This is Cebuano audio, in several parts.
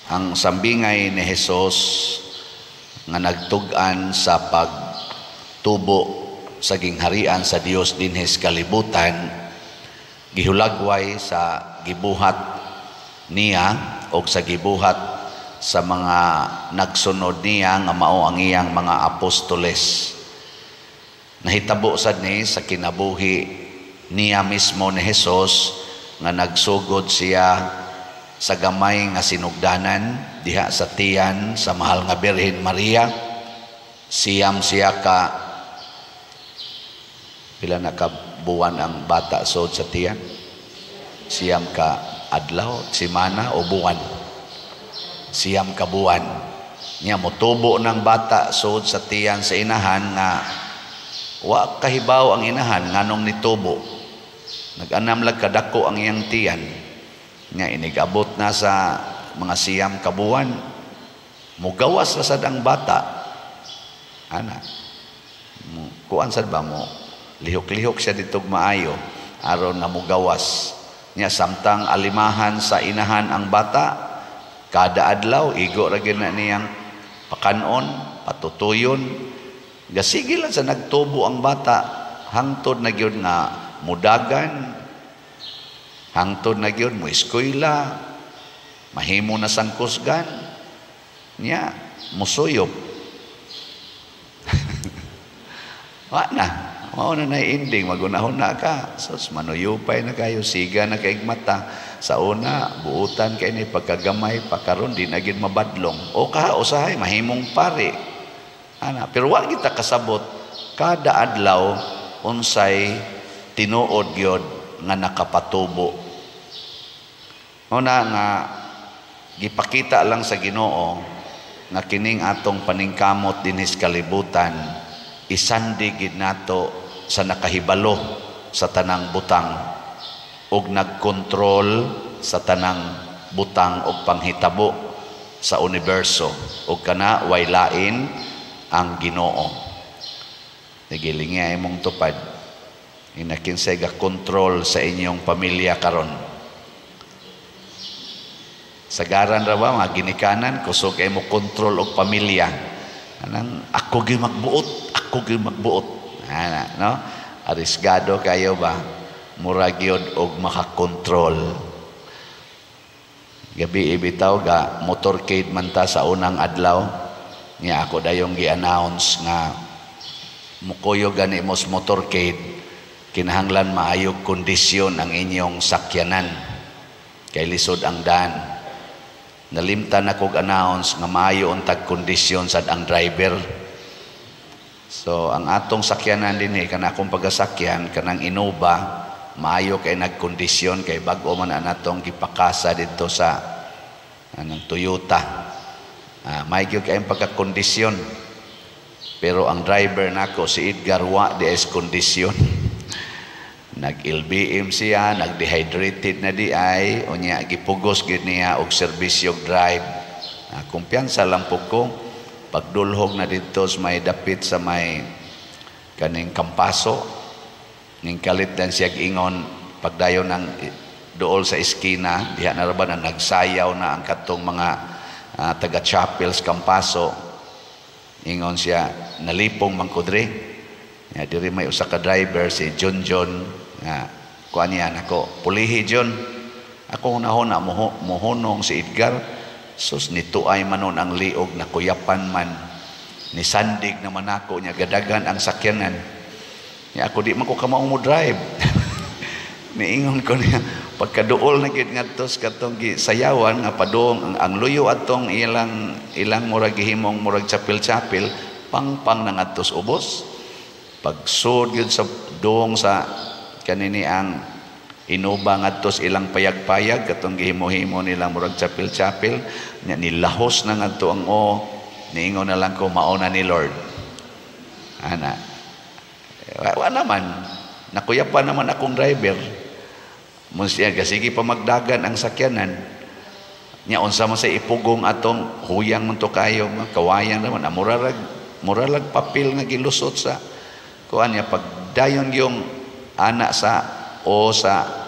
Ang sambingay ni Hesus nga nagtug-an sa pagtubo sa gingharian sa Dios dinhi sa kalibutan, gihulagway sa gibuhat niya o sa gibuhat sa mga nagsunod niya nga mao ang iyang mga apostoles. Nahitabo sad ni sa kinabuhi niya mismo ni Hesus nga nagsugod siya sa gamay nga sinugdanan diha sa tiyan sa mahal nga Birhen Maria. 9 siya ka, pila na ka buwan ang bata sod sa tiyan? 9 ka adlaw, semana o buwan? 9 ka buwan. Nya motubo ng bata sod sa tiyan sa inahan nga wa kahibaw ang inahan nganong nitubo. Nag-anam lag kadako ang iyang tiyan. Nga inigabot na sa mga 9 ka buwan, mugawas ra sad ang bata. Ana, kuan sad ba mo? Lihok-lihok siya ditog maayo aron nga mugawas. Nya samtang alimahan sa inahan ang bata, kada adlaw igo ra gyud na niyang pakanon, patutuyon. Gasige lang sa nagtubo ang bata hangtod na gyud nga mudagan, hangtod na gyud mo eskwela, mahimo na sang kusgan, nya musuyop. Wa na, mao na ending, magunahon na ka. Sus, manuyupay na kayo, siga na kay mata. Sa una, buutan kay ni pagkagamay, pakaron di na gyud mabadlong. O ka, usahay, mahimong pare. Ana, pero wa kita kasabot kada adlaw unsay tinuod gyud nga nakapatubo. Mao na nga gipakita lang sa Ginoo nga kining atong paningkamot dinhi sa kalibutan isandig gid nato sa nakahibalo sa tanang butang ug nagkontrol sa tanang butang og panghitabo sa universo, ug kana way lain ang Ginoo. Nagilingi imong tupad. Inakinsay ga kontrol sa inyong pamilya karon. Sagaran ra ba mga ginikanan kusog kay mo kontrol og pamilya. Anang ako gyud magbuot, ako gyud magbuot. Ana, no? Arisgado kayo ba? Mura gyud og makakontrol. Gabi ibitaw ga motorcade man ta sa unang adlaw. Nya ako dayong gi-announce nga mukuyo gani mos motorcade, kinahanglan maayog kondisyon ang inyong sakyanan kay lisod ang daan. Nalimtan akong announce nga maayo untag kondisyon sad ang driver. So ang atong sakyanan dinhi, kana akong pagasakyan kanang Innova, maayo kay nagkondisyon kay bag-o man ang atong gipakasa didto sa anong Toyota. Maayo gyud kay pagkakondisyon. Pero ang driver nako si Edgar wa di is kondisyon. Nag-LBM siya, nag-dehydrated na di ay, unya gipugos gyud niya og serbisyo drive. Kumpiyansa lang po ko, pagdulhog na didto sa may dapit sa may kaning Kampaso, ning kalit dan siya ingon pagdayon ng dool sa eskina, diha na ra ba na nagsayaw na ang katong mga taga chapels Kampaso. Ingon siya, nalipong man ko diri. Ya, diri may usa ka driver si John John nga kuan niya nako, pulihi John. Ako unahon na muhunong si Edgar. Sus, nituay man nun ang liog na kuyapan man. Ni sandig naman ako niya gadagan ang sakyanan. Niya ako di man ko kamao mo drive. Niingon ko niya pagkaduol na gid ngadto sa katong gisayawan nga padung ang luyo atong ilang ilang murag gihimong murag chapel-chapel pangpang na ngadto sa ubos. Pagsud gyud sa duong sa kanini ang Innova ngadto sa ilang payag-payag katong gihimo-himo nila murag chapel-chapel nya nilahos na ngadto ang o niingon na lang ko mao na ni Lord. Ana. Wa naman nakuyapan naman akong driver. Munsiya sige pa magdagan ang sakyanan. Nya unsa man sa ipugong atong huyang man to kayo, kawayan naman murarag muralag papel nga gilusot sa kuan niya pagdayon yung ana sa o sa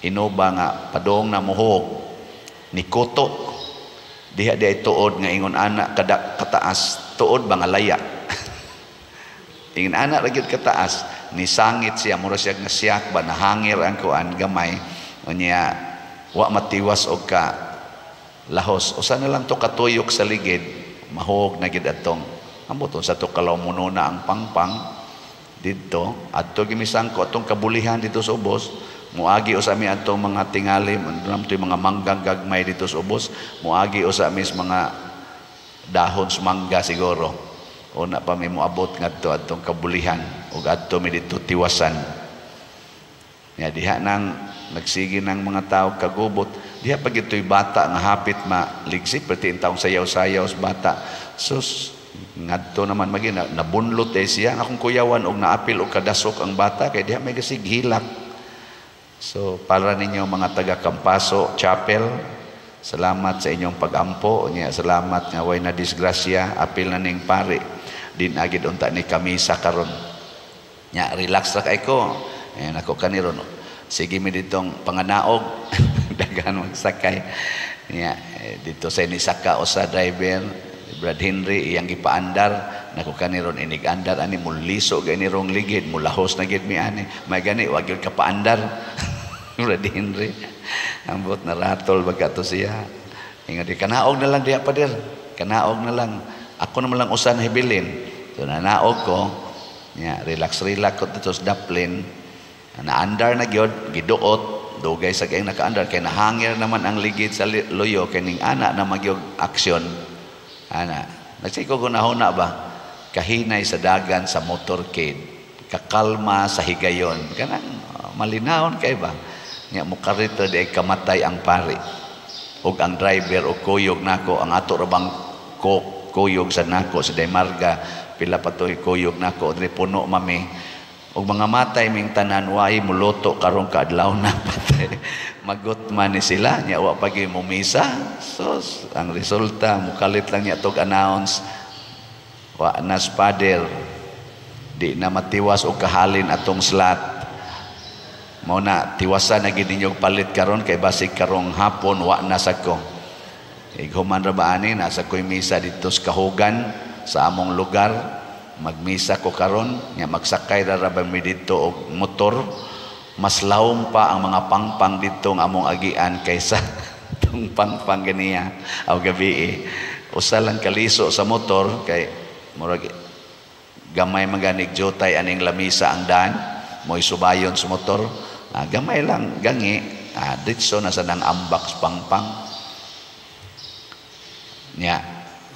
Innova nga padong na muhog ni kuto. Diha di ay tuod nga ingon ana kada kataas, tuod ba nga laya. Ingon ana ra gyud kataas, ni sangit siya, mura siya nga siyak ba, nahangir ang kuan gamay. Unya wa matiwas og ka lahos. Usa na lang to katuyok sa ligid, mahog na gid atong. Ambot sa to kalaw na ang pangpang didto adto gimisang ko atong kabulihan dito sa ubos. Muagi usa mi atong mga tingali, to'y mga manggang gagmay dito sa ubos. Muagi usa mi mga dahon sa mangga siguro. Una pa mi moabot ngadto atong kabulihan ug adto mi dito tiwasan. Ya diha nang nagsige ng mga tao kagubot. Diha pa gito'y bata nga hapit maligsi, perti taong sayaw-sayaw sa bata. Sus, ngadto naman magi nabunlot eh siya akong kuyawan og naapil og kadasok ang bata kay diha may gasig hilak. So para ninyo mga taga Campaso Chapel, salamat sa inyong pagampo nya, salamat nga way na disgrasya, apil na ning pari. Din agid unta ni kamisa karon. Nya relax ra kay ko. Eh, nako kaniron. Sige mi ditong panganaog daghan magsakay. Nya eh, dito sa nisaka o sa driver Brad Henry iyang gipaandar nako kaniron inig andar ani muliso gani rong ligid mulahos na gid mi ani may gani wa gyud ka paandar. Brad Henry ambot na ratol baga to siya. Ingon di kanaog na lang diha, pader, kanaog na lang, ako naman lang usa na hibilin. So nanaog ko nya, relax relax ko dito sa daplin, naandar na gyud, giduot dugay sa kayong nakaandar kay nahangir naman ang ligid sa luyo kay ning ana na magyog aksyon ana. Nagsiko ko nahuna ba, kahinay sa dagan sa motorcade, kakalma sa higayon, kanang malinawon kay ba nya mokarito di ay kamatay ang pari ug ang driver og kuyog nako. Ang ato ra bang kuyog sa nako sa Daymarga, pila pa to'y kuyog nako diri, puno mami og mga matay ming tanan. Way muluto karong kaadlaw na, patay magot man ni sila nya, wa pa gyud mumisa. So ang resulta, mukalit lang niya tog announce, wa nas pader, di na matiwas og kahalin atong slot. Mao na tiwasan na gid ninyo palit karon kay basig karong hapon wa na sa ko. Ighuman ra ba ani, nasa ko'y misa dito sa Kahugan sa among lugar. Magmisa ko karon nya, magsakay ra ra ba mi didto og motor. Mas lawom pa ang mga pangpang didto nga among agian kaysa tong pangpang ganiya aw gabi eh. Usa lang kaliso sa motor kay murag gamay maganig jutay aning lamisa ang daan mo'y subayon sa motor. Ah, gamay lang gangi, ah, ditso na sa nang ambak sa pangpang nya.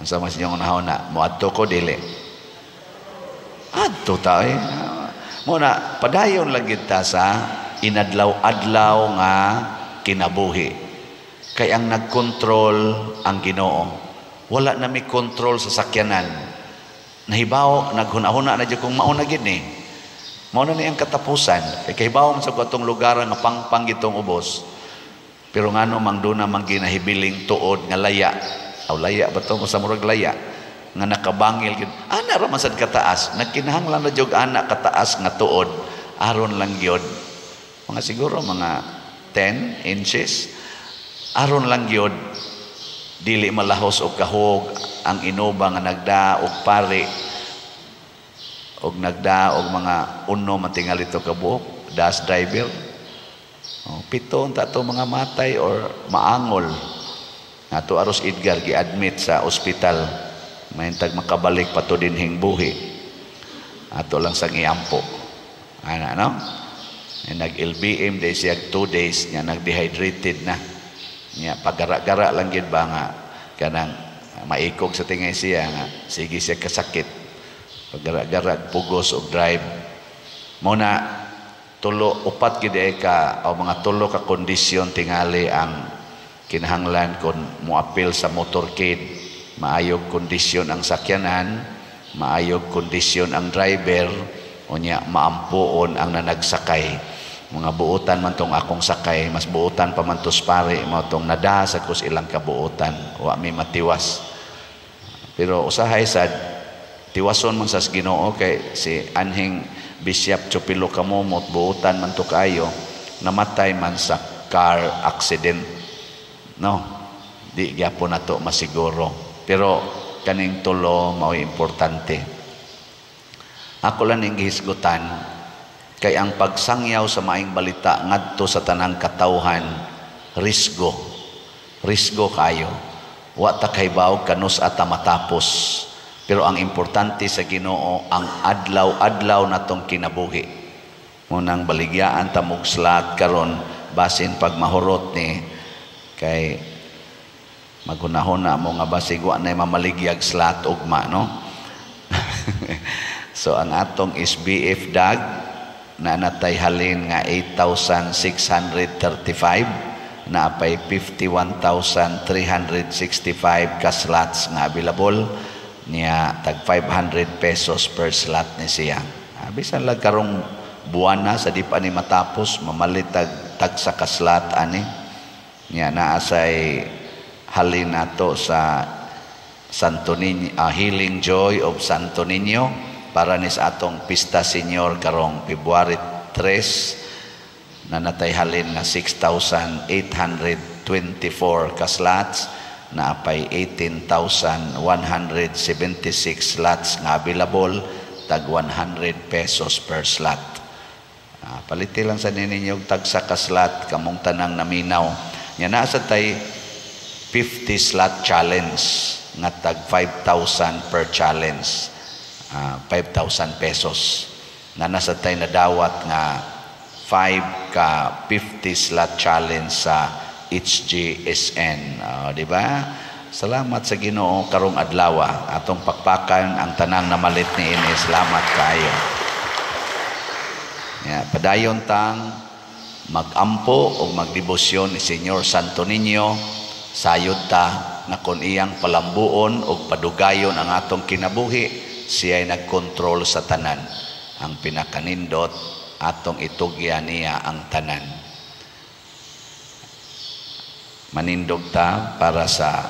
Unsa mas inyong nahuna, moadto ko dili? Adto ta eh. Mo na padayon lang kita sa inadlaw-adlaw nga kinabuhi kay ang nagkontrol ang Ginoo. Wala na mi kontrol sa sakyanan. Nahibaw, naghuna-huna na jud kung mauna gid ni, mao na ni ang katapusan kay kahibaw man sa atong lugar nga pangpang gitong ubos. Pero ngano mang duna man ginahibiling tuod nga laya aw laya ba to, sa murag laya nga nakabangil gid ana ra man sad kataas. Nagkinahanglan na jud ana kataas nga tuod aron lang gyud mga siguro mga 10 inches, aron lang gyud dili malahos og kahog ang Innova nga nagda og pari og nagda og mga uno man tingali to kabuok das driver. Oh, pito unta to mga matay or maangol. Nato aros Edgar gi-admit sa ospital, mahintag makabalik pa to dinhing buhi. Ato lang sang iampo ana, no? Nag-LBM day siya 2 days nya, nag-dehydrated na nya, pagara-gara lang gid ba nga kanang maikog sa tingay siya nga sige siya kasakit, pagara-gara pugos og drive. Mo na tulo upat gid ay ka o mga tulo ka kondisyon tingali ang kinahanglan kon moapil sa motorcade: maayog kondisyon ang sakyanan, maayog kondisyon ang driver, unya maampuon ang nanagsakay. Mga buotan man tong akong sakay, mas buotan pa man tos pare, mao tong nada sa kus ilang kabuotan, wa mi matiwas. Pero usahay sad tiwason man sa Ginoo kay si anhing Bishop Chupilo Kamumot, buotan man to kaayo, namatay man sa car accident. No, Di gyapon nato masiguro. Pero kaning tulo mao'y importante. Ako lang ning gihisgutan kay ang pagsangyaw sa maayong balita ngadto sa tanang katawhan, risgo. Risgo kayo. Wa ta kahibaw kanus-a ta matapos. Pero ang importante sa Ginoo ang adlaw-adlaw natong kinabuhi. Munang baligyaan ta mog slot karon, basin pag mahurot ni kay maghunahuna mo nga basig wa na mamaligyag slot ugma, no? So ang atong SBF dag na natay halin nga 8,635, naapay 51,365 ka slots nga available niya, tag 500 pesos per slot ni siya. Bisan lang karong buwana sa di pa ni matapos, mamalit tag tagsa ka slot ani. Niya naa say halin nato sa Santo Niño, Healing Joy of Santo Niño para ni sa atong Pista Senior karong February 3, na natay halin nga 6,824 ka slots, naapay 18,176 slots nga available, tag 100 pesos per slot. Paliti lang sa ninyo tagsa ka slot kamong tanang naminaw. Nya naa sa tay 50 slot challenge nga tag 5,000 per challenge. 5,000 pesos. Na nasa tay nadawat nga 5 ka 50 slot challenge sa HGSN. Di ba? Salamat sa Ginoo karong adlaw. Atong pakpakan ang tanang namalit ni ini. Salamat kayo. Ya, padayon tang magampo o magdebosyon ni Señor Santo Niño. Sayod ta nga kon iyang palambuon o padugayon ang atong kinabuhi, siya'y nagkontrol sa tanan. Ang pinakanindot, atong itugyan niya ang tanan. Manindog ta para sa